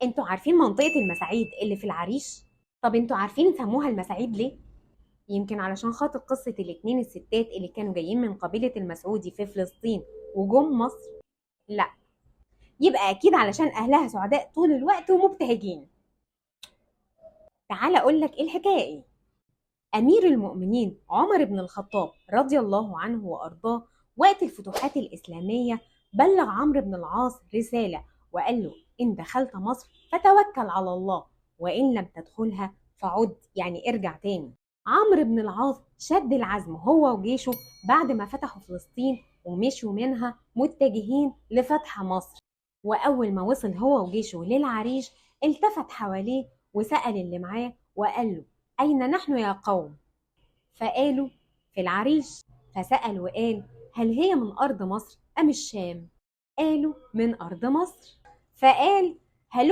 انتوا عارفين منطقة المساعيد اللي في العريش؟ طب انتوا عارفين سموها المساعيد ليه؟ يمكن علشان خاطر قصة الاتنين الستات اللي كانوا جايين من قبيلة المسعودي في فلسطين وجم مصر؟ لا، يبقى أكيد علشان أهلها سعداء طول الوقت ومبتهجين. تعال أقول لك إيه الحكاية إيه. أمير المؤمنين عمر بن الخطاب رضي الله عنه وأرضاه وقت الفتوحات الإسلامية بلغ عمرو بن العاص رسالة وقال له إن دخلت مصر فتوكل على الله، وإن لم تدخلها فعد، يعني ارجع تاني. عمرو بن العاص شد العزم هو وجيشه بعد ما فتحوا فلسطين ومشوا منها متجهين لفتح مصر. وأول ما وصل هو وجيشه للعريش التفت حواليه وسأل اللي معاه وقال له أين نحن يا قوم؟ فقالوا في العريش. فسأل وقال هل هي من أرض مصر أم الشام؟ قالوا من أرض مصر. فقال